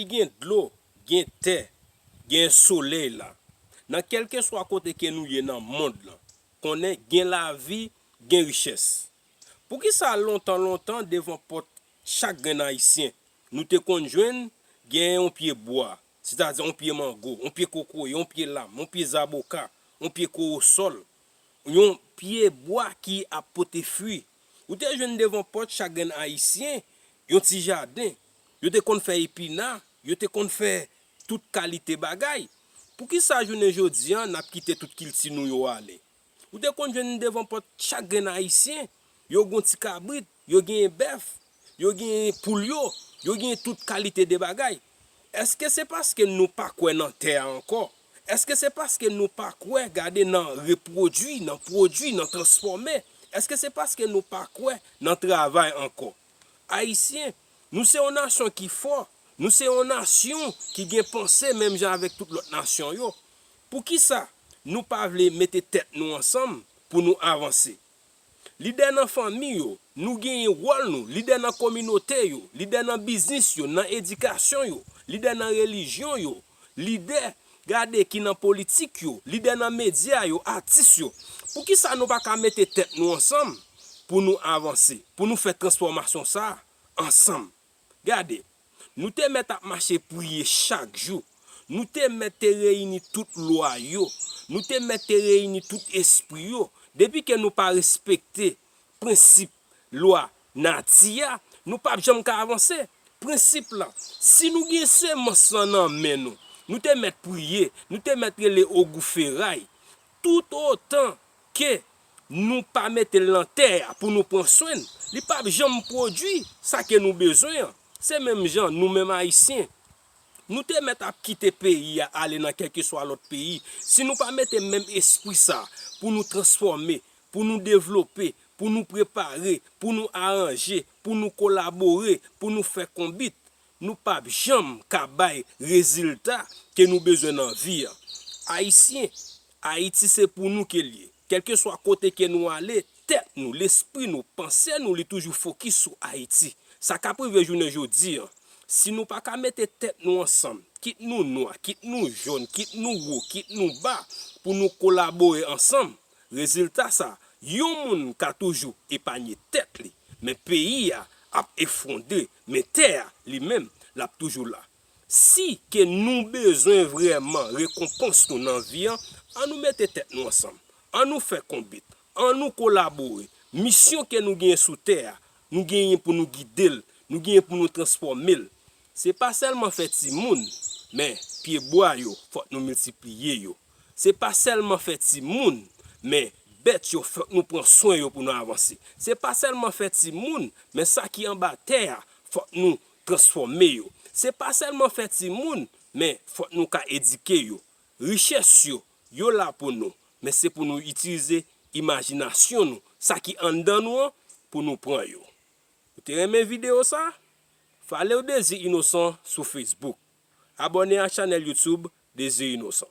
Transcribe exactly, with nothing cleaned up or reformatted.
Gen dlo, gen tè, gen solèy la. Nan kèlkeswa kote ke nou ye nan mond lan, konnen gen lavi, gen richès. Poukisa lontan lontan devan pòt chak grenn Ayisyen, nou te konn jwenn gen yon pye bwa, sètadi yon pye mango, yon pye kokoye, yon pye lam, yon pye zaboka, yon pye kowosòl, yon pye bwa ki ap pote fwi. Ou te jwenn devan pòt chak grenn Ayisyen yon ti jaden. Yo te konn fè epina, yo te konn fè tout kalite bagay. Poukisa jounen jodi a n ap kite tout kilti nou yo ale? Ou te konn jwenn devan pòt chak grenn Ayisyen, yo gen ti kabrit, yo gen bèf, yo gen poul yo, yo gen tout kalite de bagay. Èske se paske nou pa kwè nan tè a ankò? Èske se paske nou pa kwè, gade, nan repwodui, nan pwodui, nan transfòme? Èske se paske nou pa kwè nan travay ankò? Ayisyen, nou se yon nasyon ki fò, nou se yon nasyon ki gen panse menm jan avèk tout lòt nasyon yo. Poukisa nou pa vle mete tèt nou ansanm pou nou avanse? Lidè nan fanmi yo, nou genyen wòl nou, lidè nan kominote yo, lidè nan biznis yo, nan edikasyon yo, lidè nan relijyon yo, lidè, gade, ki nan politik yo, lidè nan medya yo, atis yo. Poukisa nou pa ka mete tèt nou ansanm pou nou avanse, pou nou fè transfòmasyon sa a ansanm? Gade, nou te mèt ap mache priye chak jou. Nou te mèt te reyini tout lwa yo. Nou te mèt te reyini tout espri yo. Depi ke nou pa respekte prensip lwa nati a, nou p ap janm ka avanse. Prensip la, si nou gen semans lan nan men nou, nou te mèt priye, nou te mèt rele ogou feray. Toutotan ke nou pa mete l nan tè a pou nou pran swen l, li p ap janm pwodui sa ke nou bezwen an. Se menm jan nou menm Ayisyen, nou te mèt ap kite peyi a ale nan kèlkeswa lòt peyi. Si nou pa mete menm espri sa pou nou transfòme, pou nou devlope, pou nou prepare, pou nou aranje, pou nou kolabore, pou nou fè konbit, nou p ap janm ka bay rezilta ke nou bezwen nan vi a. Ayisyen, Ayiti se pou nou ke l ye. Kèlkeswa kote ke nou ale, tèt nou, lespri nou, panse nou, li toujou fokis sou Ayiti. Sa k ap rive jounen jodi a, si nou pa ka mete tèt nou ansanm, kit nou nwa, kit nou jòn, kit nou wo, kit nou ba, pou nou kolabore ansanm, rezilta sa, yon moun ka toujou epanye tèt li, men peyi a ap efwondre, men tè a, li menm, l ap toujou la. Si ke nou bezwen vrèman rekonpans nou nan vi an, an nou mete tèt nou ansanm, an nou fè konbit, an nou kolabore. Misyon ke nou genyen sou tè a, nou genyen pou nou gide l, nou genyen pou nou transfòme l. Se pa sèlman fè timoun, men pyebwa yo, fòk nou miltipliye yo. Se pa sèlman fè timoun, men bèt yo, fòk nou pran swen yo pou nou avanse. Se pa sèlman fè timoun, men sa ki anba tè a, fòk nou transfòme yo. Se pa sèlman fè timoun, men fòk nou ka edike yo. Richès yo, yo la pou nou, men se pou nou itilize imajinasyon nou, sa ki anndan nou an, pou nou pran yo. Ou te renmen videyo sa? Fale w Dezi Inosan sou Facebook. Abòne ak chanèl YouTube Dezi Inosan.